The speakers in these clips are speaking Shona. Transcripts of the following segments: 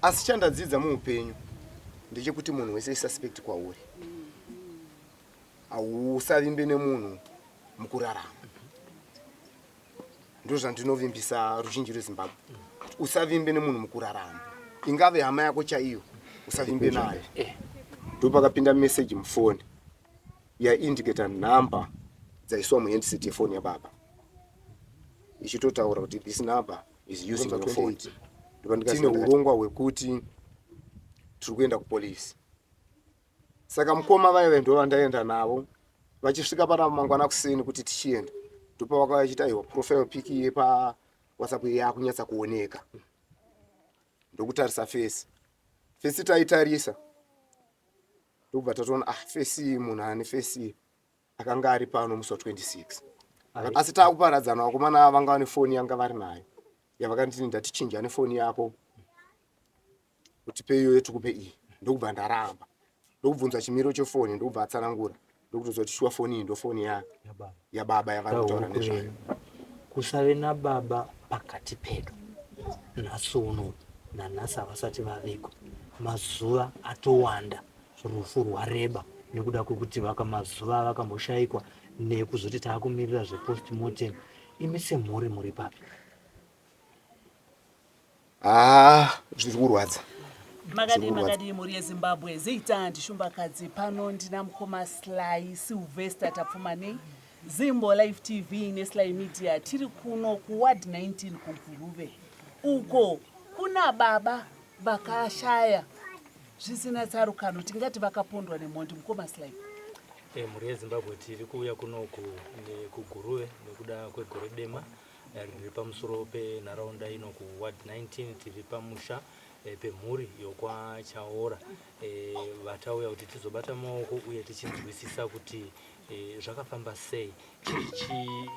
Asi chandadzidza muupenyu ndechekuti munhu wese isuspect kwauri. Hausavimbe nemunhu mukurarama. Ndozvandinovimbisa ruzhinji rweZimbabwe. Usavimbe nemunhu mukurarama. Ingave hama yako chaiyo, usavimbe naye. Eh. Ndopakapinda message mufoni yaindicata number dzaiswa muhandset yefoni yababa ichitotaura kuti this number is using your phone. Tine urongwa hwekuti tiri kuenda kupolice. Saka mukoma vaive ndovandaenda navo vachisvika pana mangwana kuseni kuti tichienda, ndopavakauya vachiti aiwa profile pic yepa WhatsApp yakunyatsa kuoneka. Ndokutarisa face, face taitarisa ndokubva tatoona ah face munhu ane face akanga ari pano musi wa 26. Asi taakuparadzana vakomana vanga vane foni yanga vari nayo yavakanditi ndatichinjane foni yako utipe iyoyo tikupe iyi, ndokubva ndaramba, ndokubvunza chimiro chefoni, ndokubva atsanangura, ndokutoziva kuti shuwa foni iyi ndofoni yababa yavari kutaura nezvayo. Kusave nababa pakati pedu nhasi uno, nanhasi havasati vaveko, mazuva atowanda, rufu rwareba nekuda kwekuti vaka mazuva avakamboshaikwa nekuzoti taakumirira zvepostmortem. Imi semhuri muri papi? Haa zviri kurwadza. Makadii makadii mhuri yeZimbabwe, zita ndishumbakadzi pano ndina mukoma Sly Sylvester Tapfumanei, Zimbo Live TV neSly Media. Tiri kuno kuWard 19 kuGuruve uko kuna baba vakashaya zvisina tsarukano, tingati vakapondwa nemhondi. Mukoma Sly. Mhuri yeZimbabwe, tiri kuuya kunoku kuGuruve nekuda kwegore dema riri pamusoro penharaunda ino kuWard 19. Tiri pamusha pemhuri yokwaChaora, vatauya kuti tizobata maoko uye tichinzwisisa kuti zvakafamba sei.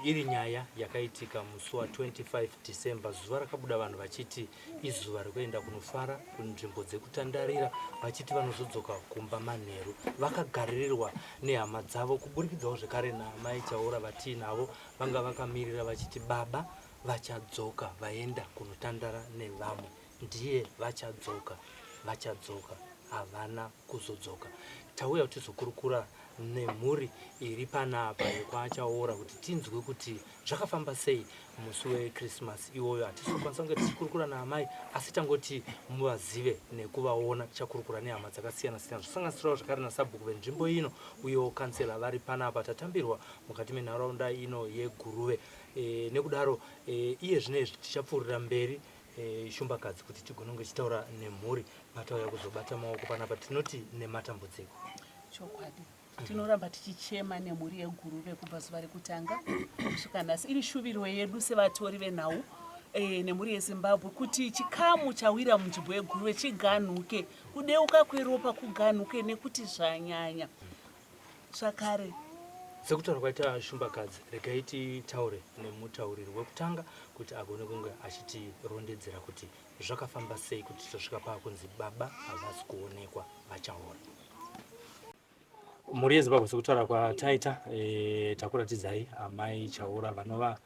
Iri nyaya yakaitika musi wa25 December, zuva rakabuda vanhu vachiti izuva rekuenda kunofara kunzvimbo dzekutandarira, vachiti vanozodzoka kumba manheru. Vakagaririrwa nehama dzavo kuburikidzawo zvekare naamai Chaora vatiinavo, vanga vakamirira vachiti baba vachadzoka vaenda kunotandara nevamwe, ndiye vachadzoka, vachadzoka, havana kuzodzoka. Tauya kuti tizokurukura nemhuri iri panapa yekwaChaora kuti tinzwe kuti zvakafamba sei musi weChristmas iwoyo. Hatisi kukwanisa kunge tichikurukura naamai, asi tangoti muvazive nekuvaona. Tichakurukura nehama dzakasiyana siyana, zvosanganisirawo zvakare nasabhuku venzvimbo ino uyewo kansela vari panapa. Tatambirwa mukati menharaunda ino yeGuruve, nekudaro iye zvino izvi tichapfuurira mberi, shumbakadzi, kuti tigone kunge tichitaura nemhuri patauya kuzobata maoko panapa. Tinoti nematambudziko. Chokwadi tinoramba tichichema nemhuri yeGuruve kubva zuva rekutanga kusvika nhasi. Iri shuviro yedu sevatori venhau nemhuri yeZimbabwe kuti chikamu chawira munzvimbo yeGuruve chiganhuke, kudeuka kweropa kuganhuke, nekuti zvanyanya zvakare. Sekutaura kwaita shumbakadzi, regai titaure nemutauriri wekutanga kuti agone kunge achitirondedzera kuti zvakafamba sei kuti tizosvika paakunzi baba havasi kuonekwa, vachaora. Mhuri yeZimbabwe, sekutaura kwataita, takuratidzai amai Chaura vanova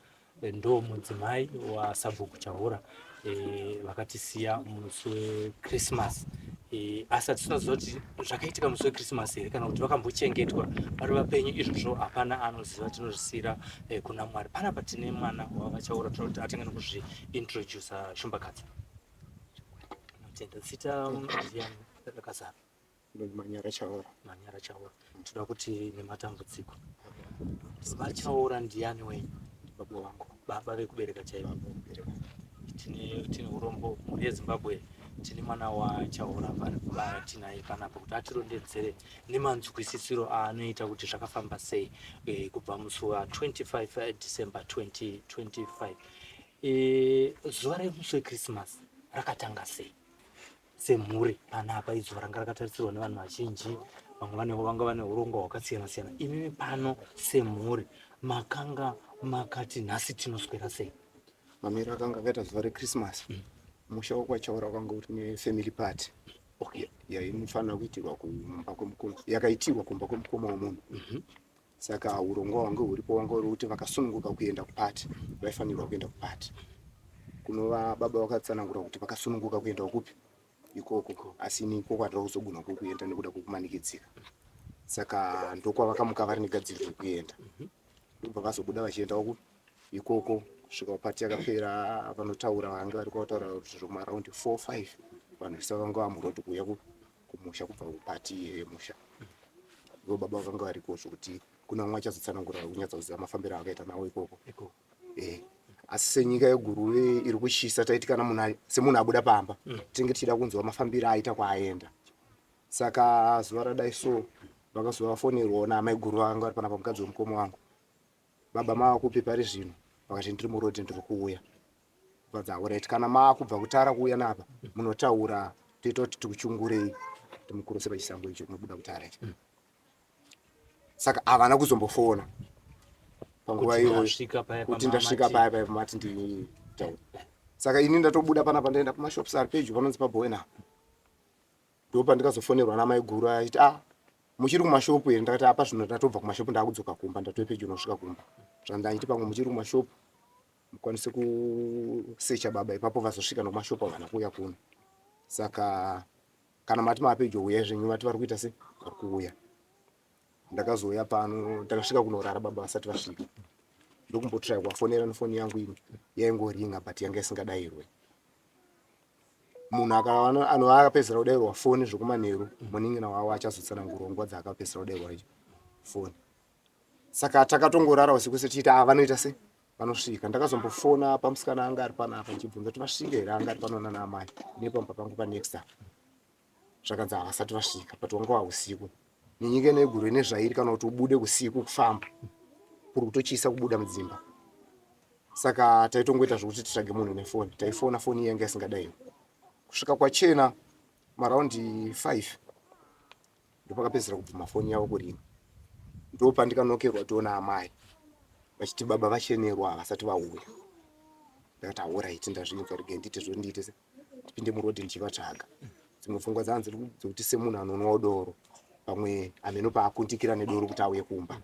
ndo mudzimai wasabhuku Chaura, vakatisiya musi weChristmas. Asi hatisinaziva kuti zvakaitika musi weChristmas here kana kuti vakambochengetwa vari vapenyu. Izvozvo hapana anoziva, tinozvisiyira kuna Mwari. Panapa tine mwana wavaChaura, tinoda kuti atange nekuzviintrodusa. Shumbakadzi, tenda zita ndiyani rakazara? Manyara Chaura. Manyara Chaura, tinoda kuti nematambudziko. VaChaura ndiyani wenyu? Baba vangu. Baba vekubereka chaivo? Tine urombo mhuri yeZimbabwe, tine mwana waChaura vatinaye panapa kuti atirondedzere nemanzwisisiro aanoita kuti zvakafamba sei kubva musi wa25 December 2025. Zuva remusi weChristmas rakatanga sei semhuri panapa? Izuva ranga rakatarisirwa nevanhu vazhinji, vamwe vane vanga vane urongwa hwakasiyana siyana. Imimi pano semhuri makanga makati nhasi tinoswera sei? Mamiro akanga akaita zuva reChristmas, musha wekwaChaura wakanga uri nefamily party yainofanira kuitirwa kumba kwemukoma, yakaitirwa kumba kwemukoma wemunhu. Saka urongwa hwange huripo wanga uri kuti vakasununguka kuenda kupati vaifanirwa kuenda kupati kunova baba vakatsanangura kuti vakasununguka kuenda kupi. Ikoko asi ini ikoko handina kuzogona kukuenda nekuda kwekumanikidzika. Saka ndokwavakamuka vari negadziriro yekuenda. Ndobva vazobuda vachienda uku ikoko kusvika pati yakapera vanotaura vange vari kwataura zviro maraundi 4 5 vanhu vese vanga vamuroad kuuya kumusha kubva kupati yemusha. Ivo baba vakanga variko zvokuti kuna vamwe vachazotsanangura kunyatsa kuziva mafambiro avakaita nawo ikoko. Eh, asi senyika yeGuruve iri kutyisa taiti kana munhu semunhu abuda pamba tinenge tichida kunzwa mafambiro aita kwaaenda. Saka zuva radai so vakazova vafonerwawo naamaiguru vanga vari panapa mukadzi wemukoma wangu. Baba mava kupi pari zvino? Vakati ndiri muroad ndiri kuuya. Vanzi alright kana maakubva kutara kuuya napa munotaura toita kuti tikuchungurei timukurose pachisango icho kunobuda kutara icho. Saka havana kuzombofona panguva iyoyo kuti ndasvika paya paya pamati nditaura. Saka ini ndatobuda panapa ndaenda kumashops ari pedyo panonzi paBowen apa. Ndopandikazofonerwa namaiguru achiti ah muchiri kumashopu here ndakati apa zvino ndatobva kumashopu ndakudzoka kumba ndatove pedyo nosvika kumba zvanzi achiti pamwe muchiri kumashopu mukwanise kusecha baba ipapo vazosvika nokumashopu havana kuuya kuno saka kana mati maapedyo uyai zvenyu vati vari kuita se vari kuuya ndakazouya pano ndakasvika kunorara baba vasati vasvika ndokumbotry kuvafonera nefoni yangu ini yaingoringa but yanga isingadairwe munhu anova akapedzisira kudairwa foni zvekumanheru munin'ina wavo achazotsanangurwa nguva dzaakapedzisira kudairwa foni saka takatongorara usiku setiita ah, vanoita se vanosvika ndakazombofona pamusikana anga ari panapa ndichibvunza kuti vasvika here anga ari pano nana amai nepamba pangu panext apa zvakanzi havasati vasvika but wanga wahusiku nenyika ino yeguru ine zvairi kana kuti ubude kusiku kufamba kuri kutochisa kubuda mudzimba saka taitongoita zvekuti titsvage munhu nefoni taifona foni yanga isingadaiwo kusvika kwachena maraundi 5 ndopakapedzisira kubvuma foni yavo kuringa ndopandikanokerwa tiona amai vachiti baba vachenerwa havasati vauya ndakati aoraiti ndazvinzwa regai ndiite zvondiite se ndipinde muroad ndichivatsvaga dzimwe pfungwa dzanzi dzekuti semunhu anonwawo doro pamwe hameno paakundikira nedoro kuti auye kumba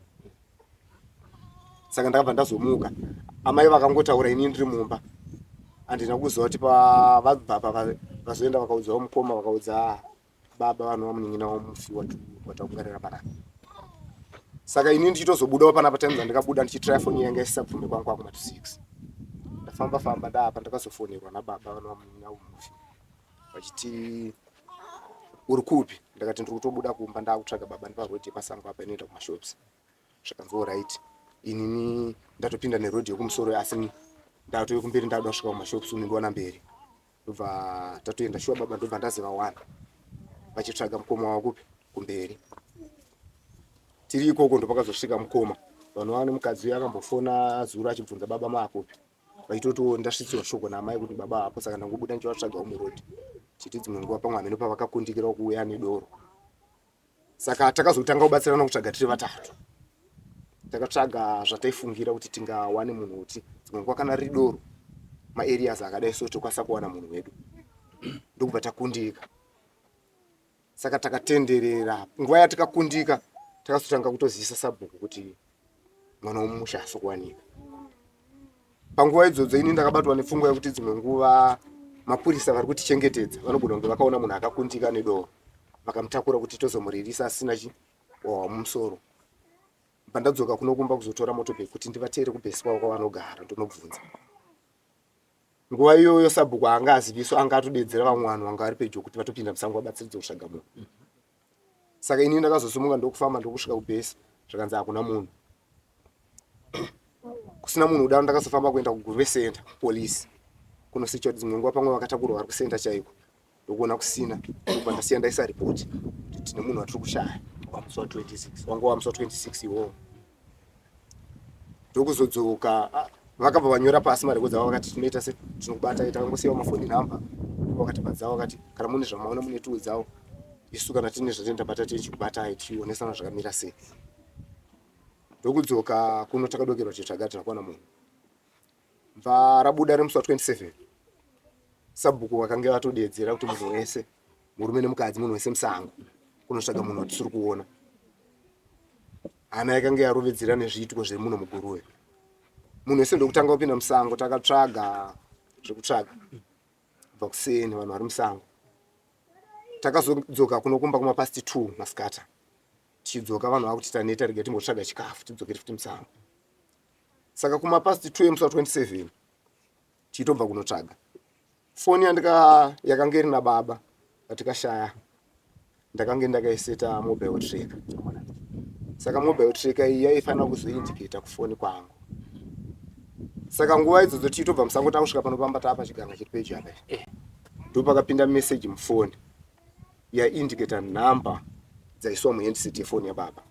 saka ndakabva ndazomuka amai vakangotaura ini ndiri mumba handina kuziva kuti vabva pa vazoenda vakaudzawo mukoma vakaudza baba vanova munin'ina wamufi watakungarira panapa saka ini ndichitozobudawo panapa time dzandikabuda ndichitraya foni yanga isisabvume kwangu kwakuma to 6 ndafamba famba ndaapa ndakazofonerwa nababa vanova munin'ina wamufi vachiti uri kupi ndakati ndiri kutobuda kumba ndakutsvaga baba ndiparoad yepasango apa inoenda kumashops zvakanzi orit inini ndatopinda neroad yekumusoro asi ndatove kumberi ndakuda kusvika kumashops unondiwana mberi ndobva tatoenda shuwa baba ndobva ndaziva one vachitsvaga mukoma wavo kupi kumberi tiri ikoko ndopakazosvika mukoma vanhu vane mukadzi uyo akambofona zuro achibvunza baba maakupi vaitotiwo ndasvitsiwa shoko naamai kuti baba hapo saka ndangobuda ndichivatsvagawo muroad chiti dzimwe nguva pamwe hameno pavakakundikira kuuya nedoro Saka takazotanga kubatsirana kutsvaga tiri vatatu. Takatsvaga zvataifungira kuti tingawane munhu kuti dzimwe nguva kana riri doro maareas akadai so tokwanisa kuwana munhu wedu ndokubva takundika. Saka takatenderera nguva yatikakundika takazotanga kutozivisa sabhuku kuti mwana womumusha haasi kuwanika. Panguva idzodzo ini ndakabatwa nepfungwa yekuti dzimwe nguva mapurisa vari kutichengetedza vanogona kunge vakaona munhu akakundika nedoro vakamutakura kuti tozomuririsa asina chi wawa mumusoro. Pandadzoka kuno kumba kuzotora motobag kuti ndivateere kubhesi kwavo kwavanogara ndonobvunza. Nguva iyoyo sabhuku anga aziviswa anga atodedzera vamwe vanhu vanga vari pedyo kuti vatopinda musango vabatsiridze kutsvaga munhu. Saka ini ndakazosimuka ndokufamba ndokusvika kubhesi zvakanzi hakuna munhu. Kusina munhu kudaro ndakazofamba kuenda kuGuruve Center kupolice kunosecha kuti dzimwe nguva pamwe vakatakurwa vari kucenter chaiko ndokuona kusina ndokubva ndasiya ndaisa report kuti tine munhu watiri kushaya wamusi wa 26 wanga wamusi wa 26 iwowo ndokuzodzoka ah, vakabva vanyora pasi marekodzi avo vakati tinoita se tinokubata takangosiyawo mafoni number vakati badzavo vakati kana mune zvamaona mune tiudzawo isu kana tine zvatinoita bata tichikubatai tichionesana zvakamira sei ndokudzoka kuno takadokerwa chitsvaga tinakuwana munhu bva rabuda remusi wa 27 sabhuku vakange vatodeedzera kuti munhu wese murume nemukadzi munhu wese musango kunotsvaga munhu watisiri kuona hana yakange yarovedzera nezviitiko zviri muno muguruve munhu wese ndokutanga kupinda musango takatsvaga zvekutsvaga kubva kuseni vanhu vari musango. Takazodzoka kuno kumba kuma past 2 masikata. Tichidzoka vanhu vakuti taneta rega timbotsvaga chikafu tidzokere futi musango. Saka kuma past 2 emusi wa 27 tichitobva kunotsvaga foni yandika yakanga iri nababa vatikashaya ndakange ndakaiseta mobile tracker saka mobile tracker iyi yaifanira kuzoindicata kufoni kwangu saka nguva idzodzo tichitobva musango takusvika pano pamba taapa chiganga chiri pedyo apa eh. ndopakapinda message mufoni yaindicata number dzaiswa muhandset yefoni yababa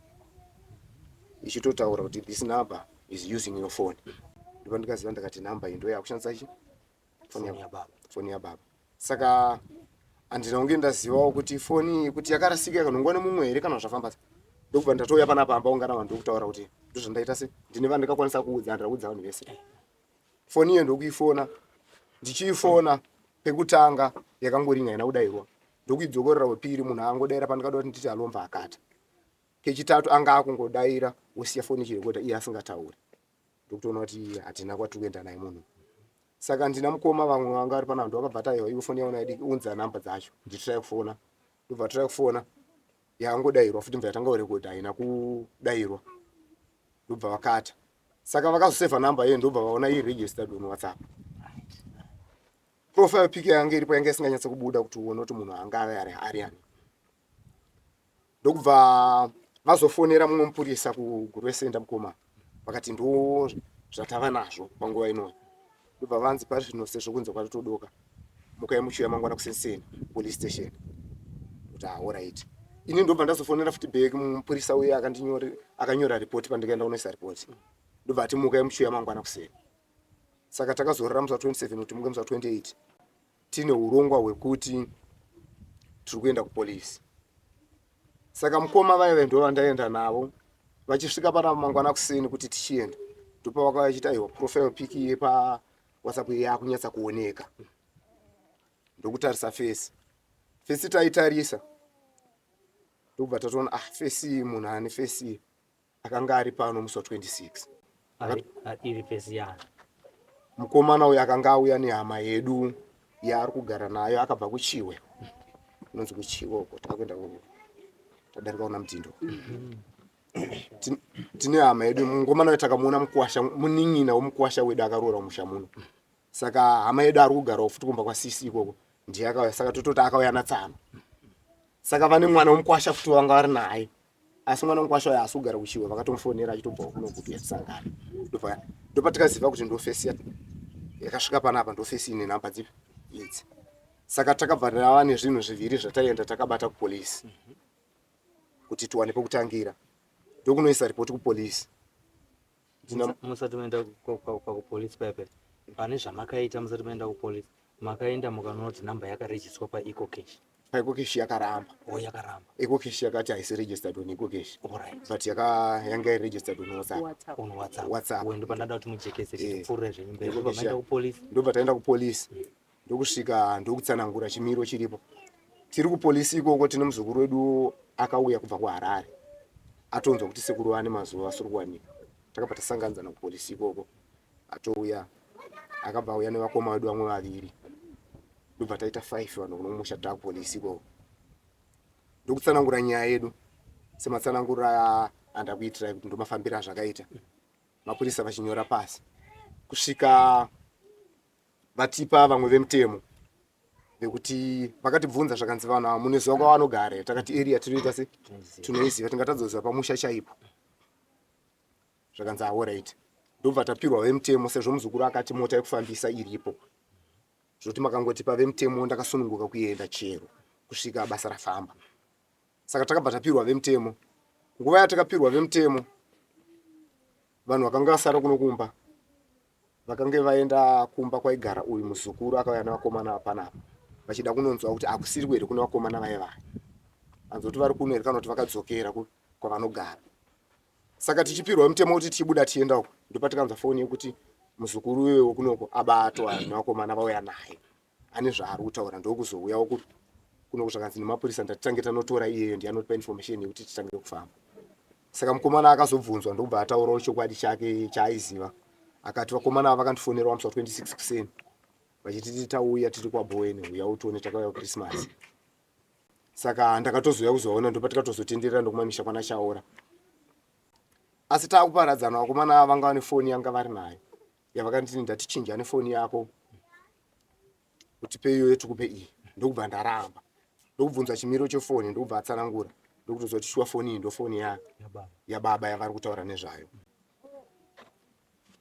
ichitotaura kuti this number is using your phone ndopandikaziva ndakati number iyi ndoyakushandisa chi foni yababa saka handina kunge ndazivawo kuti foni iyi kuti yakarasika yakanhongwa nemumwe here kana zvafamba ndokubva ndatouya panapa amba ungana vanhu ndokutaura kuti ndozvandaita se ndine vandikakwanisa kuudza handira kuudza vanhu vese foni iyo ndokuifona ndichiifona pekutanga yakangoringa haina kudairwa ndokuidzokorera wepiri munhu angodaira pandikada kuti nditi alomba akata kechitatu anga akungodaira wosiya foni ichirekoda iye asingatauri ndokutoona kuti hatina kwatiri kuenda naye munhu saka ndina mukoma vamwe vanga vari panapa ndovakabva taiwa iwe foni yaona idiki unza namba dzacho nditrai kufona ndobva trai kufona yangodairwa futi mva yatanga kurekodha haina kudairwa ndobva vakata saka vakazosevha namba iye ndobva vaona iregistered on whatsapp profile pic yange iripo yanga isinganyatsa kubuda kuti uone kuti munhu anga ave ari ani ndokubva vazofonera mumwe mupurisa kuGuruve Center mukoma vakati ndo zvatava nazvo panguva inoyi ndobva vanzi pari zvino sezvo kunze kwatotodoka mukai muchiuya mangwana kusenseni police station kuti ahorit ini ndobva ndazofonera futi back mupurisa uye akanyora ripoti pandikaenda kunoisa ripoti ndobva ati mukai muchiuya mangwana kuseni saka takazorora musi wa 27 kuti muke musi wa 28 tine urongwa hwekuti tiri kuenda kupolisi saka mukoma vaive ndo vandaenda navo vachisvika pana mangwana kuseni kuti tichienda ndopavakauya vachiti aiwa profile pic yepa whatsapp yakunyatsa kuoneka ndokutarisa fesi fesi taitarisa ndokubva tatoona ah fesi munhu ane fesi akanga ari pano musi wa 26 iri fesi yani mukomana uyu akanga auya nehama yedu yaari kugara nayo akabva kuchiwe unonzi kuchiwe uko takakuenda tadarika kuna mutindo tine hama yedu mukomana uyu takamuona mukwasha munin'ina wemukwasha wedu akaroora mumusha muno saka hama yedu ari kugarawo futi kumba kwasisi ikoko ndiye akauya saka tototi akauya natsano saka vane mwana wemukwasha futi wanga vari naye asi mwana mukwasha uyo haasi kugara kuchiwe vakatomufonera achitobvawo kuno kuti yatisangana ndopatikaziva kuti ndofesi yakasvika panapa ndofesi ine nhamba dzipi idzi saka takabva tava nezvinhu zviviri zvataienda takabata kupolisi kuti tiwane pekutangira ndokunoisa ripoti kupolisi musati maenda kupolisi paipai pane zvamakaita musati maenda kupolisi makaenda mukanoona kuti number yakarejistwa paecocash paecocash yakaramba o oh, yakaramba ecocash yakati haisi registered on ecocash alright but yaka yanga iri registered on whatsapp on whatsapp whatsapp wendo pandada kuti mujekese eh. tipfuurire zvenyu mberi ndobva maenda kupolice ndobva taenda kupolice ndokusvika ndokutsanangura chimiro chiripo tiri kupolisi ikoko tine muzukuru wedu akauya kubva kuharare atonzwa kuti sekuru ane mazuva asiri kuwanika takabva tasanganidzana kupolisi ikoko atouya akabva auya nevakoma vedu vamwe vaviri ndobva taita five vanhu kunomusha takupolisi ikoko ndokutsanangura nyaya yedu sematsanangura andakuitirai kuti ndomafambira azvakaita mapurisa vachinyora pasi kusvika vatipa vamwe vemutemo vekuti vakatibvunza zvakanzi vanhu ava munoziva kwavanogara here takati area tinoita se tinoiziva tingatadzoziva pamusha chaipo zvakanzi aorit ndobva tapirwa vemutemo sezvo muzukuru akati mota yekufambisa iripo zvoti makangotipa vemutemo ndakasununguka kuenda chero kusvika basa rafamba saka takabva tapirwa vemutemo nguva yatakapirwa vemutemo vanhu vakanga vasara kuno kumba vakange vaenda kumba kwaigara uyu muzukuru akauya nevakomana vapanapa vachida kunonzwa kuti akusiri here kune vakomana vaye vaya anzwa kuti vari kuno here kana kuti vakadzokera kwavanogara saka tichipirwa mutemo kuti tichibuda tichienda uko ndopatikanzwa foni yekuti muzukuru uyo wekunoko abatwa nevakomana vauya naye ane zvaari kutaura ndokuzouyawo kuno zvakanzi nemapurisa ndatitange tanotora iyeyo ndiye anotipa information yekuti titange kufamba saka mukomana akazobvunzwa ndokubva ataurawo chokwadi chake chaaiziva akati vakomana ava vakandifonera wamusi wa 26 kuseni vachititi tauya tiri kwaboweni uya utione takauya kuchristmas. Saka ndakatozouya kuzovaona ndopatikatozotenderera ndokumamisha kwana Chaora. Asi taakuparadzana vakomana ava vanga vane foni yanga vari nayo yavakanditi ndatichinjane foni yako utipe iyoyo tikupe iyi ndokubva ndaramba ndokubvunzwa chimiro chefoni ndokubva atsanangura ndokutoziva kuti shuwa foni iyi ndofoni ya yababa yavari kutaura nezvayo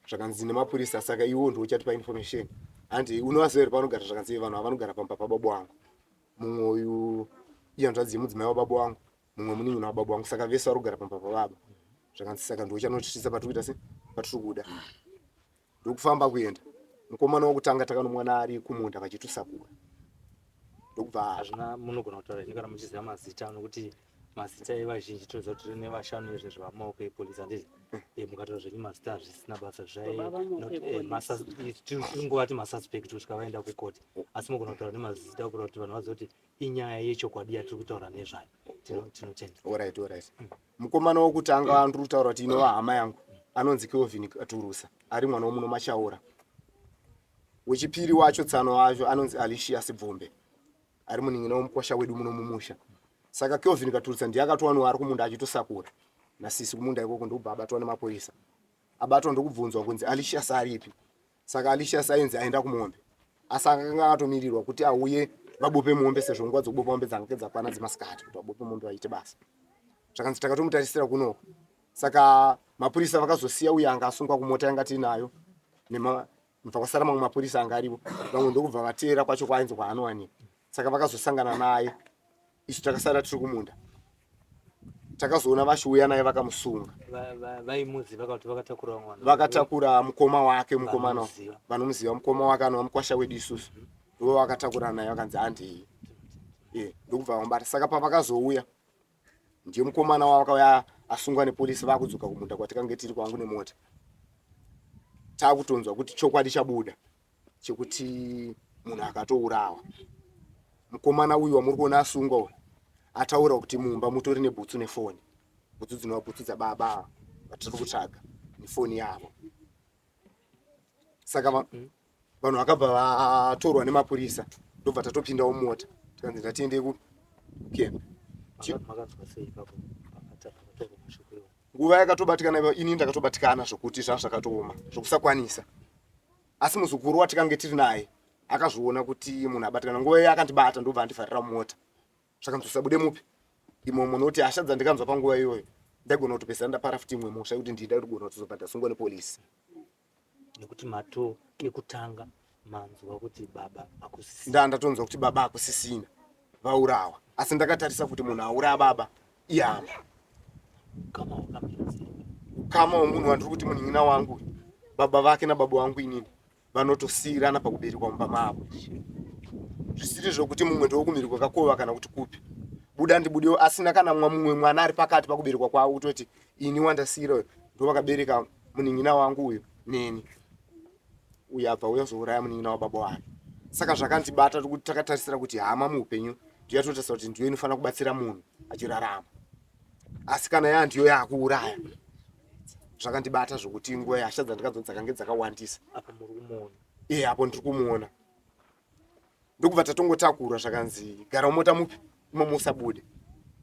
zvakanzi nemapurisa saka iwo ndiwo uchatipa information handi unovaziva here pavanogara zvakanzi vanhu ava vanogara pamba pababa wangu mumwe uyu ihanzvadzi yemudzimai wababa wangu mumwe munin'ina wababa wangu saka vese vari kugara pamba pababa zvakanzi saka ndiwo uchanotisvitsa patiri kuita se patiri kuda ndokufamba kuenda mukomana wokutanga takanomwana ari kumunda vachitusakura ndokubva hazvina munogona kutaura henyu kana muchiziva mazita nokuti mazita evazhinji tinoziva kuti tine vashanu izvezvi vamaoko epolisi handiti eh, mukataura zvenyu mazita hazvisina basa zvainguvati eh, masuspect kusvika vaenda kukoti asi mugona kutaura nemazita kuda kuti vanhu vazive kuti inyaya yechokwadi yatiri kutaura nezvayo tinotenda orit orit mukomana wokutanga wandiri kutaura kuti inova hama yangu anonzi kelvin turusa ari mwana womuno machaura wechipiri wacho tsano wacho anonzi alicia sibvumbe ari munin'ina womukwasha wedu muno mumusha saka kelvin katurutsa ndiye akatowanwa ari kumunda achitosakura nasisi kumunda ikoko ndokubva abatwa nemapurisa abatwa ndokubvunzwa kunzi alicious aripi saka alicious ainzi aenda kumombe asi akanga akatomirirwa kuti auye vabope mombe sezvo nguva dzekubopa mombe dzange dzakwana dzemasikati kuti vabope mombe vaite basa zvakanzi takatomutarisira kunoko saka mapurisa vakazosiya uye anga asungwa kumota yanga tiinayo Mubva kwasara mamwe mapurisa anga aripo vamwe ndokubva vateera kwacho kwainzi kwaanowanikwa saka vakazosangana naye isu takasara tiri kumunda takazoona vachiuya naye vakamusunga vaimuziva kuti vakatakura mwana vakatakura mukoma wake mukomana vanomuziva mukoma wake anova mukwasha wedu isusu ndivo vakatakura naye vakanzi handei eh, ndokubva vamubata saka pavakazouya ndiye mukomana wavakauya asungwa nepolisi vakudzoka kumunda kwatikange tiri kwangu nemota takutonzwa kuti chokwadi chabuda chekuti munhu akatourawa mukomana uyu wamuri kuona asungwa uyu ataura kuti mumba mutori nebhutsu nefoni bhutsu dzinova bhutsu dzababa vatiri kutsvaga nefoni yavo saka vanhu vakabva vatorwa nemapurisa ndobva tatopindawo mumota tikanzi ngatiende kukembe nguva yakatobatikana ipapo ini ndakatobatikana zvokuti zvanga zvakatooma zvokusakwanisa asi muzukuru watikange tiri naye akazviona kuti munhu abatikana nguva iyo akandibata ndobva andivharira mumota zvakanzi usabude mupi imomo nokuti hasha dzandikanzwa panguva iyoyo ndaigona kutopedzisira ndapara futi imwe mhosva yekuti ndida kugona kutozobva ndasungwa nepolisi nekuti mato ekutanga manzwa kuti baba akusisina nda ndatonzwa kuti baba akusisina vaurawa asi ndakatarisa kuti munhu auraya baba ihama ukama hwakamira sei ukama wemunhu wandiri kuti munin'ina wangu baba vake nababa wangu inini vanotosiirana pakuberekwa mumba mavo zvisiri zvokuti mumwe ndowokumhiri kwakakova kana kuti kupi buda ndibudewo asina kana mumwe mwana ari pakati pakuberekwa kwavo kutoti ini wandasiira uyo ndovakabereka munin'ina wangu uyu neni uyu abva uya uzouraya munin'ina wababa wake saka zvakandibata kuti takatarisira kuti hama muupenyu ndiyo yatotarisa kuti ndiyo inofanira kubatsira munhu achirarama asi kana yaa ndiyo yakuuraya zvakandibata zvokuti nguva yasha dzandikanzwa dzakange dzakawandisa iye apo ndiri kumuona ndokubva tatongotakura zvakanzi gara mumota mupi imomo usabude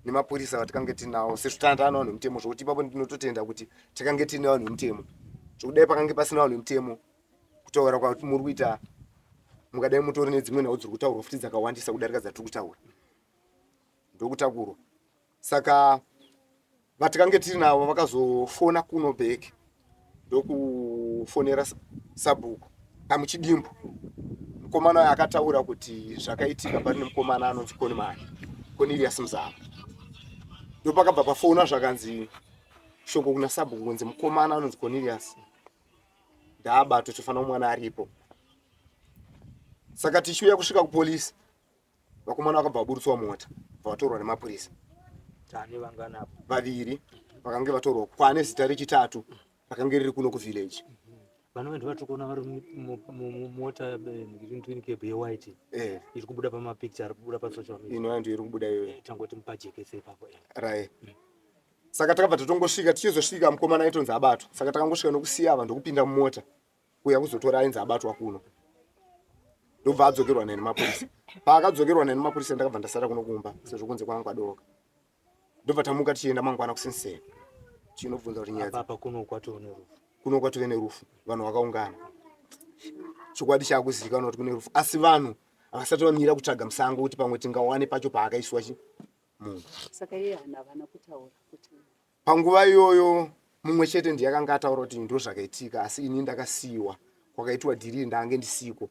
nemapurisa vatikange tinawo sezvo tanga taana vanhu vemutemo zvokuti ipapo ndinototenda kuti takange tiine vanhu vemutemo zvokudai pakange pasina vanhu vemutemo kutaura kwati muri kuita mukadai mutori nedzimwe nhau dziri kutaurwa futi dzakawandisa kudarika dzatiri kutaura ndokutakurwa saka vatikange tiri navo vakazofona kuno back ndokufonera sabhuku pamuchidimbu mukomana uyo akataura kuti zvakaitika pari nemukomana anonzi konimani cornelius muzava ndopakabva pafona zvakanzi shoko kuna sabhuku kunzi mukomana anonzi cornelius ndaabatwa tofanira mwana aripo saka tichiuya kusvika kupolisi vakomana vakabva vaburitswa mota bva vatorwa nemapurisa vaviri vakange vatorwa kwane zita rechitatu rakange riri kuno kuvillage vano vanhu vatiri kuona vari mumota eh, twin cab yewhite eh. iri kubuda pamapicture ari kubuda pasocial media ino ndiyo iri kubuda iyoyo eh, tangoti mupajekese ipapo right saka takabva tatongosvika tichizosvika mukomana aitonzi abatwa saka takangosvika nokusiya ava ndokupinda mumota kuuya kuzotora ainzi abatwa kuno. Ndobva adzokerwa naye nemapurisa. Paakadzokerwa naye nemapurisa ndakabva ndasara kuno kumba sezvo kunze kwanga kwadoka. Ndobva tamuka tichienda mangwana kusenseni tichinobvunza kuti nyaya apa kuno kwatove nerufu. Kuno kwatove nerufu, vanhu vakaungana. Chokwadi chakuzivikanwa kuti kune rufu, asi vanhu havasati vamira kutsvaga musango kuti pamwe tingawane pacho paakaiswa chi munhu. Saka iye hana vana kutaura kuti Panguva iyoyo mumwe chete ndiye akanga ataura kuti ndozvakaitika, asi ini ndakasiyiwa kwakaitwa dhiri ndange ndisiko.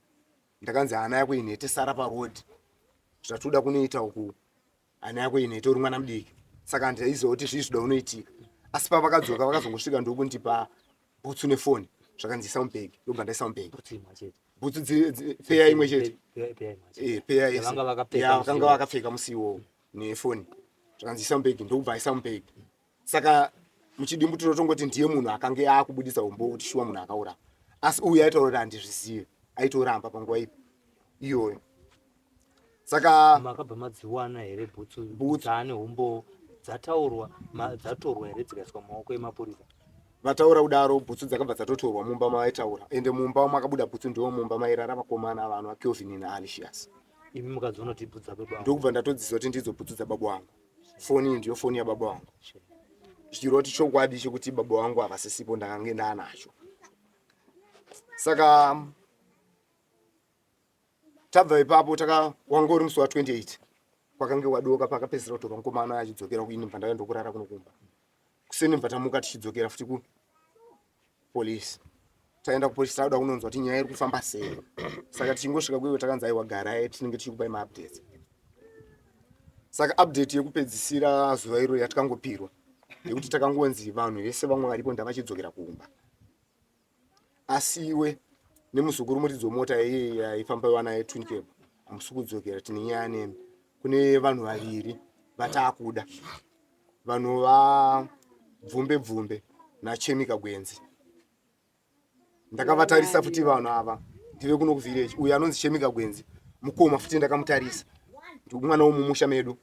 Ndakanzi hana yako inhete, sara paroad, zvatoda kunoita uku hana yako inhete, uri mwana mudiki. Saka handaiziva kuti zvii zvida unoitika, asi pavakadzoka vakazongosvika ndokundipa bhutsu nefoni, zvakanzi isa mubhegi, ndobva ndaisa mubhegi. Bhutsu peya imwe chete, peya yese yavakanga vakapfeka musi iwowo nefoni, zvakanzi isa mubhegi, ndokubva aisa mubhegi. Saka muchidimbu tinotongoti ndiye munhu akange akubudisa umbowo kuti shuwa munhu akaura, asi uyu aitaura kuti handizvizive, aitoramba panguva ipi iyoyo. Saka makabva madziwana here bhutsu dzaane umbowo dzataurwa dzatorwa here dzikaiswa mumaoko emapurisa? Vataura kudaro bhutsu dzakabva dzatotorwa mumba mavaitaura, ende mumba makabuda bhutsu ndiwo mumba mairara vakomana vanhu vaKelvin naAlicious. Imi mukadziona kuti bhutsu dzababa vangu? Ndokubva ndatodziziva kuti ndidzo bhutsu dzababa vangu. Foni iyi ndiyo foni yababa vangu, zvichireva kuti chokwadi chekuti baba vangu havasisipo ndakange ndaanacho. Saka tabva ipapo taka wanga uri musi wa 28 kwakange wadoka pakapedzisira kutorwa mukomana achidzokera kuini, bva ndauya ndokurara kuno kumba. Kuseni bva tamuka tichidzokera futi kupolisi. Taenda kupolisi takuda kunonzwa kuti nyaya iri kufamba sei. Saka tichingosvika kuiwe takanzi aiwa garai tinenge tichikupai maupdates. Saka update yekupedzisira zuva iro yatakangopirwa yekuti takangonzi vanhu vese vamwe varipo ndavachidzokera kumba, asi iwe nemuzukuru muridzi wemota iye yaifamba vana yetwin cab hamusi kudzokera, tine nyaya nemi. Kune vanhu vaviri vataakuda, vanhu vabvumbe bvumbe nachemika gwenzi. Ndakavatarisa futi vanhu ava ndive kuno kuvillage. Uyu anonzi Chemika Gwenzi mukoma futi ndakamutarisa, mwana womumusha medu.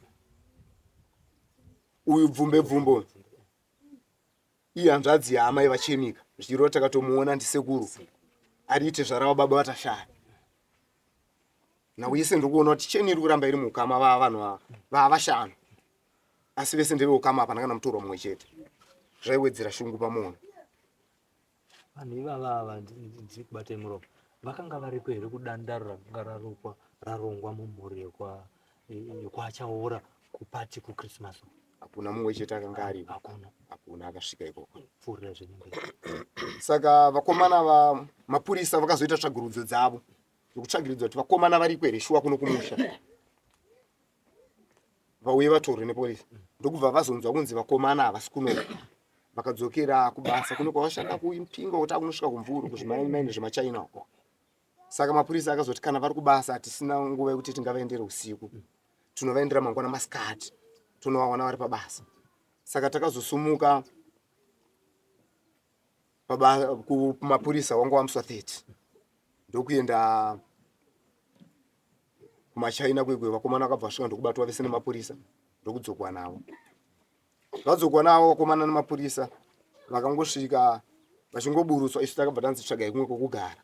Uyu bvumbe bvumbo iye hanzvadzi yaamai vaChemika, zvichireva takatomuona ndisekuru ariite zvarava baba vatashaya. Nhau yese ndikuona kuti cheni iri kuramba iri muukama, vava vanhu ava vava vashanu, asi vese ndeveukama, hapana kana mutorwa mumwe chete. Zvaiwedzera shungu pamunhu. Vanhu ivava ava ndiri kubata muromo, vakanga variko here kudandaro rakanga rarokwa rarongwa mumhuri yekwaChaora kupati kuChristmas? Hakuna mumwe chete akanga ariko. Hakuna. Hakuna akasvika ikoko. Pfuurira zvenyu mberi. Saka vakomana vamapurisa vakazoita tsvagurudzo dzavo yekutsvagiridza kuti vakomana variko here shuwa kuno kumusha, vauye vatorwe nepolisi. Ndokubva vazonzwa kunzi vakomana havasi kuno, vakadzokera kubasa kuno kwavashanda kuImpingo, kuti akunosvika kuMvuru kuzvimaini zvemaChina uko. Saka mapurisa akazoti kana vari kubasa hatisina nguva yekuti tingavaendere usiku, tinovaendera mangwana masikati tonovawana vari pabasa. Saka takazosumuka kumapurisa wanga wamusi wa 30 ndokuenda kumaChina kwekwe. Vakomana vakabva vasvika ndokubatwa vese nemapurisa ndokudzokwa navo. Vadzokwa navo vakomana nemapurisa vakangosvika vachingoburutswa, isu takabva tanzi tsvagai kumwe kwekugara,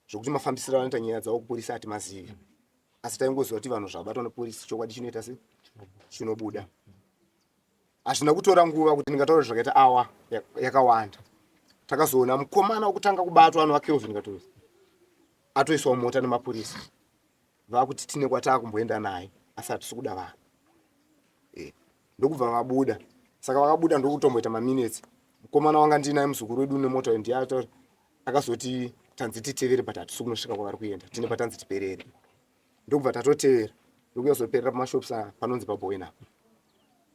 zvokuti mafambisiro anoita nyaya dzavo kupurisa hatimazivi, asi taingoziva kuti vanhu zvabatwa nepolisi chokwadi chinoita se chinobuda. Hazvina kutora nguva kuti ndingataura zvakaita awa yakawanda, takazoona mukomana wekutanga kubatwa anova Kelvin Katozi atoiswa mumota nemapurisa, vakuti tine kwataakumboenda naye asi hatisi kuda vanhu e, ndokubva vabuda. Saka vakabuda ndokutomboita maminutes, mukomana wanga ndinaye muzukuru wedu nemota ndiye akazoti tanzi titevere, but hatisi kunosvika kwavari kuenda, tine patanzi tiperere. Ndokubva tatotevera ndokuyazoperera pamashops panonzi paBoina.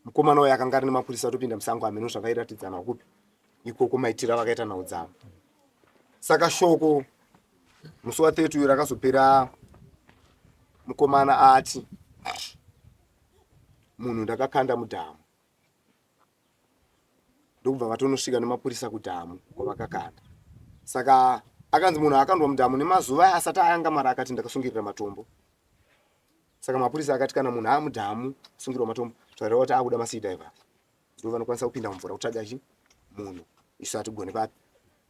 Mukomana uyo akanga ari nemapurisa atopinda musango, hameno zvavairatidzana kupi ikoko, maitiro avakaita nhau dzavo. Saka shoko musi wa 30 uyu rakazopera mukomana ati munhu ndakakanda mudhamu, ndokubva vatonosvika nemapurisa kudhamu kwavakakanda. Saka akanzi munhu akandwa mudhamu nemazuva asati ayanga mara akati ndakasungirira matombo. Saka mapurisa akati kana munhu amudhamu asungirwa matombo zvareva kuti akuda masea divers, ndo vanokwanisa kupinda mumvura kutsvaga chi munhu, isu hatigone papi.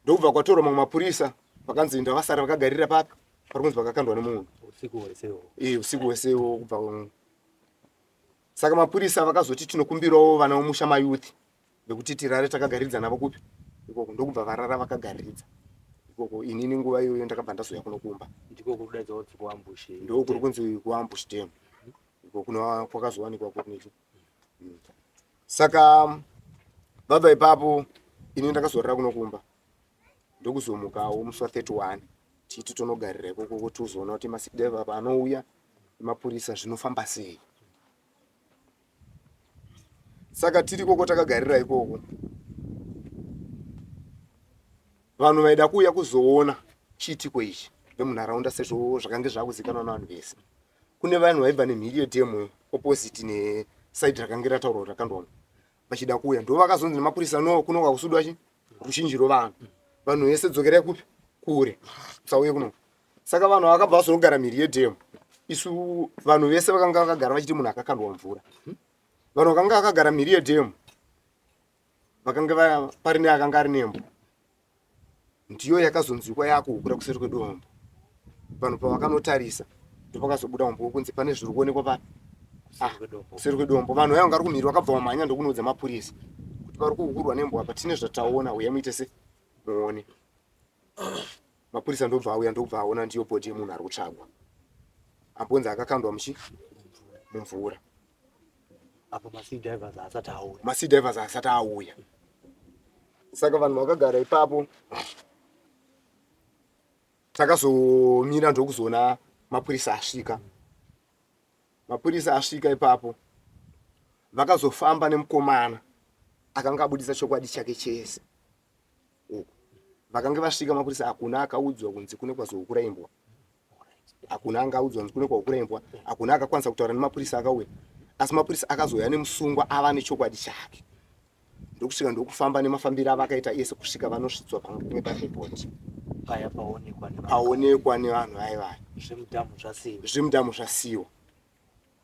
Ndokubva kwatorwa mamwe mapurisa, vakanzi ndavasara vakagarira papi. Pari kunzi pakakandwa nemunhu usiku hwese. Usiku hwese kubva. Saka mapurisa vakazoti tinokumbirawo vana vemusha, mayouth, vekuti tirare takagaridza navo kupi ikoko. Ndokubva varara vakagariridza ikoko. Inini nguva iyoyo ndakabva ndazouya kuno kumba. Ndiko kuri kudaidza kuti kuAmbush? Ndo kuri kunzi kuAmbush Dam iko kuno kwakazowanikwa kuri. Saka vabva ipapo, ini ndakazorara kuno kumba, ndokuzomukawo musi wa31 tiiti tonogarira ikoko kuti uzoona kuti masea diver paanouya nemapurisa zvinofamba sei. Saka tiri ikoko takagarira ikoko, vanhu vaida kuuya kuzoona chiitiko ichi vemunharaunda, sezvo zvakange zvakuzikanwa navanhu vese. Kune vanhu vaibva nemhiri yedhemu, opposite neside rakange rataurwa kuti rakandwamo, vachida kuuya. Ndo vakazonzi nemapurisa, "No, kuno kwakusudwa chi ruzhinji rwevanhu. Vanhu vese dzokerai kupi? Kure, musauye kuno." Saka vanhu vakabva vazonogara mhiri yedhemu. Isu vanhu vese vakanga vakagara vachiti munhu akakandwa mvura. Vanhu vakanga vakagara mhiri yedhemu vakanga pari neakanga ari nembwa, ndiyo yakazonzwikwa yakuhukura kuseri kwedombo. Vanhu pavakanotarisa, ndopakazobuda umbo kunzi pane zviri kuonekwa papi? Kuseri kwedombo. Vanhu vaya vanga vari kumhiri vakabva vamhanya ndokunoudza mapurisa kuti vari kuhukurwa nembwa apa, tine zvataona, uya muite se muone. Mapurisa ndobva auya, ndobva aona ndiyo body yemunhu ari kutsvagwa, ambonzi akakandwa muchi mumvura. Apo masea divers haasati auya. Masea divers asati auya. Saka vanhu vakagara ipapo, takazomira ndokuzoona mapurisa asvika. Mapurisa asvika ipapo, vakazofamba nemukomana akanga abudisa chokwadi chake chese uku. Vakange vasvika mapurisa, hakuna akaudzwa kunzi kune kwazohukura imbwa, hakuna anga audzwa kunzi kune kwahukura imbwa, hakuna akakwanisa kutaura nemapurisa akauya. Asi mapurisa akazouya nemusungwa ava nechokwadi chake, ndokusvika ndokufamba nemafambiro avakaita ese kusvika vanosvitswa pange pane body. Paya paonekwa nevanhu. Paonekwa nevanhu vaivaya. Zvemudhamu zvasiwa. Zvemudhamu zvasiwa.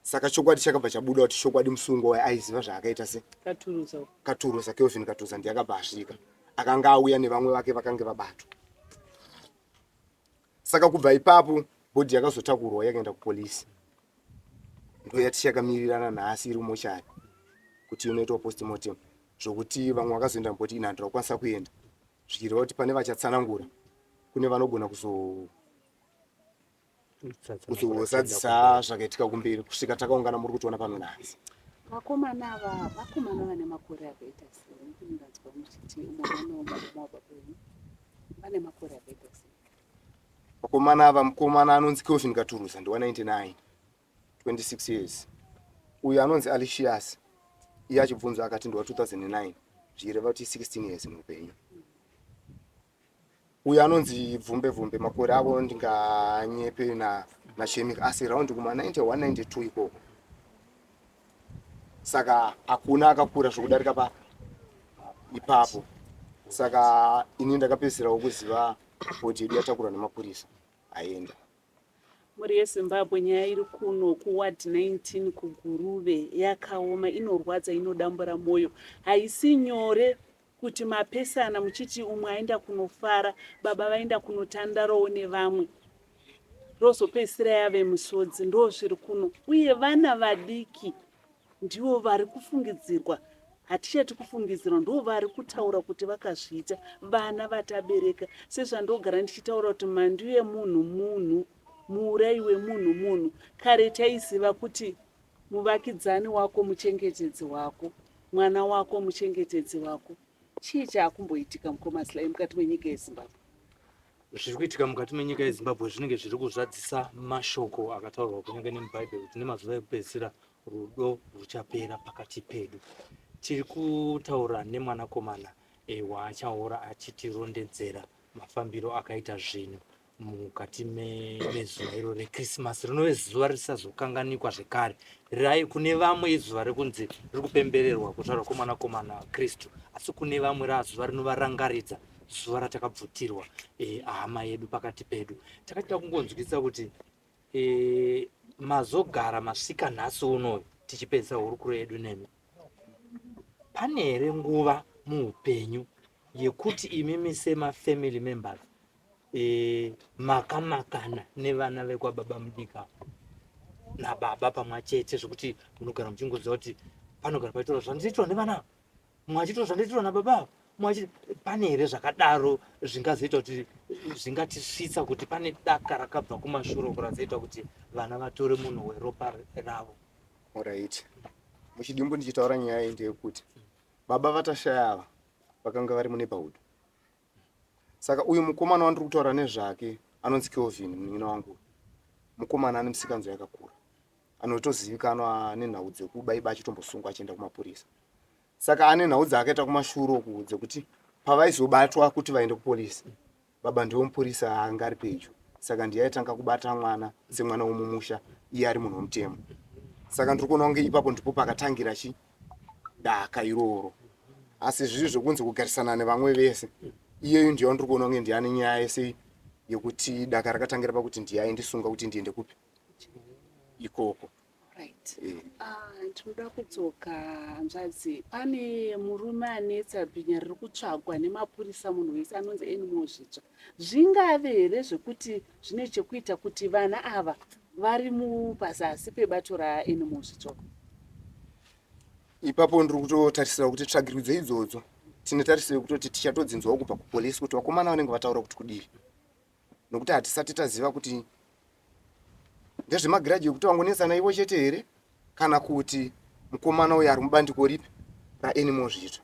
Saka chokwadi chakabva chabuda kuti chokwadi musungwa waye aiziva zvaakaita se Katuruza. Katuruza, Kelvin Katuruza, ndiye akabva asvika, akanga auya nevamwe vake vakange vabatwa. Saka kubva ipapo body yakazotakurwa yakaenda kupolisi, ndo yatichakamirirana nhasi iri kumochari kuti inoitwa postmortem. Zvokuti vamwe vakazoenda mubody, ini handina kukwanisa kuenda, zvichireva kuti pane vachatsanangura, kune vanogona kuzozadzisa zvakaitika kumberi kusvika takaungana muri kutiona pano nhasi. Vakomana ava, vakomana vane makore akaita sei? Nekuti ndanzwa muchiti umwe mwana wamukoma wababa venyu, vane makore akaita sei? Vakomana ava, mukomana anonzi Kelvin Katuruza ndiwa 99, 26 years. Uyu anonzi Alicias, iye achibvunzwa akati ndiwa 2009, zvichireva kuti 16 years muupenyu. Uyu anonzi Bvumbe Vhumbe, makore avo ndinganyepe nachemika, asi round kuma 91, 92 ikoko. Saka hakuna akakura zvokudarika pa ipapo. Saka ini ndakapedzisirawo kuziva body yedu yatakurwa nemapurisa aenda. Mhuri yeZimbabwe, nyaya iri kuno kuWard 19 kuGuruve yakaoma, inorwadza, inodambura mwoyo. Haisi nyore kuti mapesana muchiti umwe aenda kunofara, baba vaenda kunotandarawo nevamwe, rozopedzisira yave misodzi. Ndo zviri kuno, uye vana vadiki ndivo vari kufungidzirwa. Hatichati kufungidzirwa, ndo vari kutaura kuti vakazviita, vana vatabereka. Sezvandogara ndichitaura kuti mhandu yemunhu munhu, muurayi wemunhu munhu. Kare taiziva kuti muvakidzani wako muchengetedzi wako, mwana wako muchengetedzi wako. Chii chaakumboitika, mukoma Sly, mukati menyika yeZimbabwe? Zviri kuitika mukati menyika yeZimbabwe zvinenge zviri kuzadzisa mashoko akataurwa kunyange nemubhaibheri kuti nemazuva ekupedzisira rudo ruchapera pakati pedu. Tiri kutaura nemwanakomana waachaora achitirondedzera mafambiro akaita zvinhu mukati mezuva iro reKrisimasi, rinove zuva risazokanganikwa zvekare. Rai kune vamwe izuva rekunzi riri kupembererwa kuzvarwa kwemwanakomana Kristu, asi kune vamwe razuva rinovarangaridza zuva ratakabvutirwa hama yedu pakati pedu. Takatida kungonzwisisa kuti mazogara masvika nhasi unoyu tichipedzisa hurukuro yedu nemi, pane here nguva muupenyu yekuti imimi semafamily members E, makamakana nevana vekwababa mudika nababa pamwe chete zvekuti munogara muchingoziva kuti panogara paitaura zvandiitirwa nevana mumwe achiitwa zvandiitirwa nababa ava mumwe achi pane here zvakadaro zvingazoita kuti zvingatisvitsa kuti pane daka rakabva kumashure uko razoita kuti vana vatore munhu weropa ravo? Orit, muchidimbu ndichitaura nyaya iyi ndeyekuti baba vatashaya ava vakanga vari muneighborhood. Saka uyu mukomana wandiri kutaura nezvake anonzi Kelvin, munin'ina wangu, mukomana ane misikanzo yakakura, anotozivikanwa nenhau dzekubaiba achitombosungwa achienda kumapurisa. Saka ane nhau dzaakaita kumashure uku dzekuti pavaizobatwa kuti vaende kupolisi, baba ndiwo mupurisa anga ari pedyo, saka ndiye aitanga kubata mwana semwana wemumusha, iye ari munhu wemutemo. Saka ndiri kuona kunge ipapo ndipo pakatangira chi daka iroro. Asi zviri zvekunzi kugarisana nevamwe vese, iyeyu ndiyo ndiri kuona kunge ndiye ane nyaya yese yekuti daka rakatangira pakuti ndiye aindisunga kuti ndiende kupi ikoko. Right. Ah, ndinoda kudzoka hanzvadzi. Pane murume anetsa bhinya riri kutsvagwa nemapurisa munhu wese anonzi Anymore Zvitsva. Zvingave here zvekuti zvine chekuita kuti vana ava vari pazasi pebato raAnymore Zvitsva? Ipapo ndiri kutotarisira kuti tsvagiridzo idzodzo tine tarisiro yekutoti tichatodzinzwawo kubva kupolisi kuti vakomana vanenge vataura kuti kudii, nokuti hatisati taziva kuti ndezvemagiraji ekuti vangonetsana ivo chete here kana kuti mukomana uyo ari mubandiko ripi raAnymore Zvitsva.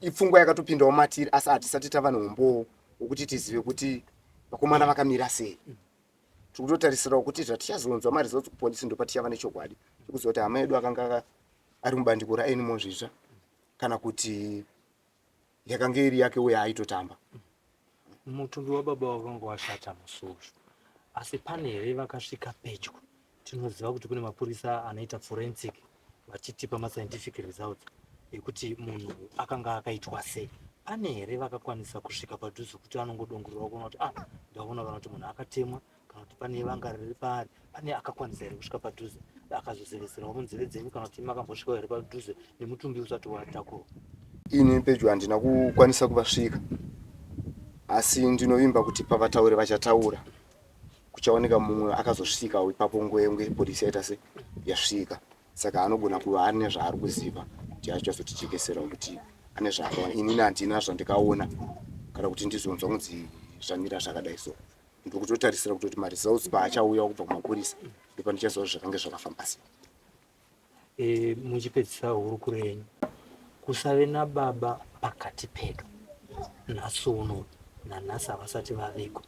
Ipfungwa yakatopindawo matiri, asi hatisati tava neumbowo wekuti tizive kuti vakomana vakamira sei. Tiri kutotarisirawo kuti zvatichazonzwa maresults kupolisi ndopatichava nechokwadi chekuziva kuti hama yedu akanga ari mubandiko raAnymore Zvitsva kana kuti yakanga iri yake uye aitotamba. Mutumbi wababa wakanga washata musi uyu, asi pane here vakasvika pedyo? Tinoziva kuti kune mapurisa anoita forensic vachitipa mascientific results ekuti munhu akanga akaitwa sei. Pane here vakakwanisa kusvika padhuze kuti anongodongorora kuona kuti ah, ndaona kana kuti munhu akatemwa kana kuti pane vanga riri paari? Pane akakwanisa here kusvika padhuze akazozeveserawo munzeve dzenyu, kana kuti makambosvikawo here padhuze nemutumbi usati watakurwa? Ini pedyo handina kukwanisa kuvasvika, asi ndinovimba kuti pavataure vachataura kuchaoneka mumwe akazosvikawo ipapo ngwengwe polisi yaita se yasvika, saka anogona kuva ane zvaari kuziva kuti achazotijekeserawo kuti ane zvaakaona. Inini handina zvandikaona kana kuti ndizonzwa kunzi zvamira zvakadai, so ndiri kutotarisira kutoti maresults paachauya kubva kumapurisa ndopandichaziva zvakange zvakafamba sei. E, muchipedzisa hurukuro yenyu, kusave nababa pakati pedu nhasi uno, nanhasi havasati vaveko,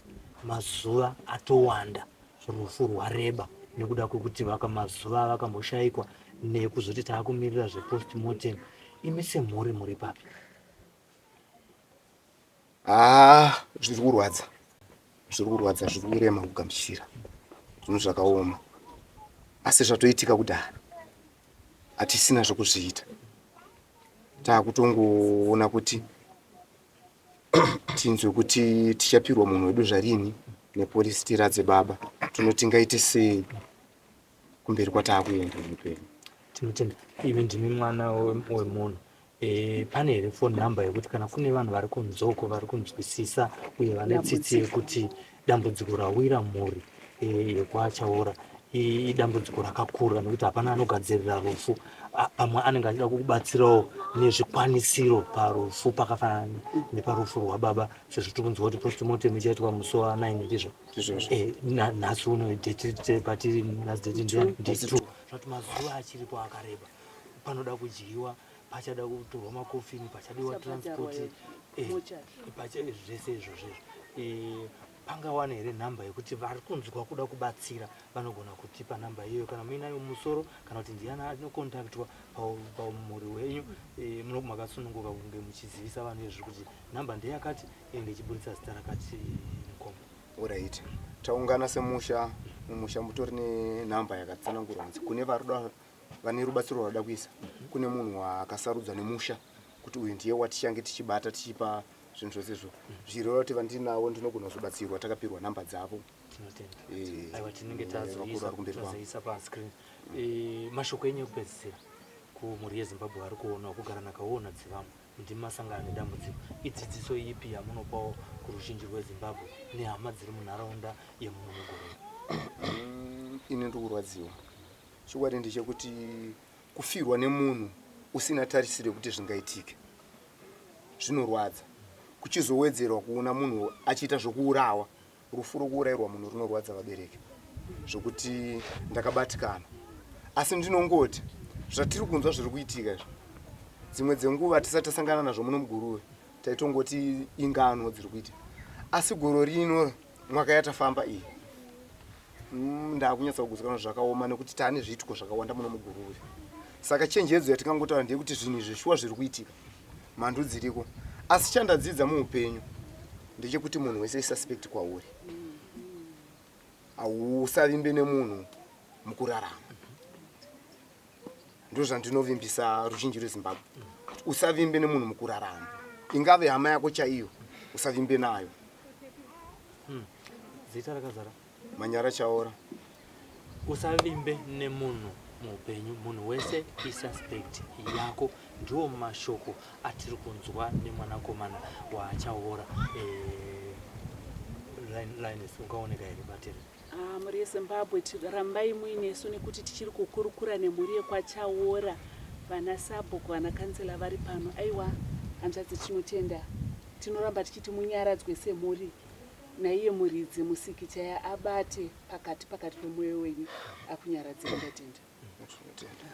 mazuva atowanda, rufu rwareba nekuda kwekuti vaka mazuva avakamboshaikwa nekuzoti taakumirira zvepostmortem. Imi semhuri muri papi? Haa, zviri kurwadza, zviri kurwadza, zviri kurema kugamuchira, zvinhu zvakaoma, asi zvatoitika kudhara, hatisina zvekuzviita. Taakutongoona kuti tinzwe kuti tichapirwa munhu wedu zvarini nepolisi tiradze baba, tinoti ngaite sei kumberi kwataakuenda muupenyu. Tinotenda. Imi ndimi mwana wemunhu. E, pane here phone number yekuti kana kune vanhu vari kunzoko vari kunzwisisa uye vane tsitsi yekuti dambudziko rawira mhuri e, yekwaChaora idambudziko rakakura nekuti hapana anogadzirira rufu, pamwe anenge achida kukubatsirawo nezvikwanisiro parufu pakafanana neparufu rwababa, sezvo tiri kunzwa kuti postmortem ichaitwa musi wa9, ndizvo? E, nhasi uno date patiri nhasi date ndi2, zvati mazuva achiripo akareba, panoda kudyiwa, pachada kutorwa makofini, pachadiwa transport, eh, zvese izvozvo izvo. Eh, pangawana here nhamba yekuti vari kunzwa kuda kubatsira vanogona kutipa nhamba iyoyo, kana muinayo mumusoro, kana kuti ndiani anokontaktwa pamhuri wenyu? Eh, muno makasununguka kunge muchizivisa vanhu izvi kuti nhamba ndeyakati, inenge ichiburitsa zita rakati, mukoma. Alright. Taungana semusha, mumusha mutori nenhamba yakatsanangurwa kunzi kune varuda vane rubatsiro rwada kuisa kune munhu wakasarudzwa nemusha kuti uyu ndiye watichange tichibata tichipa zvinhu zvose izvo, zvichireva kuti vandinavo ndinogona kuzobatsirwa, takapirwa nhamba dzavo. Tinotenda. Aiwa, tinenge tazoisa pascreen. Mashoko enyu ekupedzisira. Kumhuri yeZimbabwe vari kuona kugara nakaona dzivamwe ndimi masangana nedambudziko. Idzidziso ipi yamunopawo kuruzhinji rweZimbabwe nehama dziri munharaunda yemuno muGuruve? Ini ndiri kurwadziwa. Chokwadi ndechekuti kufirwa nemunhu usina tarisiro yekuti zvingaitike zvinorwadza. Kuchizowedzerwa kuona munhu achiita zvokuurawa, rufu rokuurayirwa munhu runorwadza vabereki zvokuti ndakabatikana. Asi ndinongoti zvatiri kunzwa zviri kuitika izvi, dzimwe dzenguva tisati tasangana nazvo muno muGuruve taitongoti ingano dziri kuitika, asi goro rino mwaka yatafamba iyi ndakunyatsa kugutsikana zvakaoma nekuti taane zviitiko zvakawanda muno muGuruve. Saka chenjedzo yatingangotaura ndeyekuti zvinhu izvi shuwa zviri kuitika, mhandu dziriko, asi chandadzidza muupenyu ndechekuti munhu wese isuspect kwauri, hausavimbe nemunhu mukurarama. Ndozvandinovimbisa ruzhinji rweZimbabwe, usavimbe nemunhu mukurarama, ingave hama yako chaiyo, usavimbe nayo. Zita rakazara? Manyara Chaora. Usavimbe nemunhu muupenyu, munhu wese isuspect yako. Ndiwo mashoko atiri kunzwa nemwanakomana waChaora. Linus, ungaoneka here batiri? Ah, mhuri yeZimbabwe, rambai muinesu nekuti tichiri kukurukura nemhuri yekwaChaora. Vana sabhuku, vana kansela vari pano. Aiwa hanzvadzi, tinotenda, tinoramba tichiti munyaradzwe semhuri, naiye muridzi musiki chaya abate pakati pakati pemwoyo wenyu akunyaradzei. Ndatenda. Tinotenda.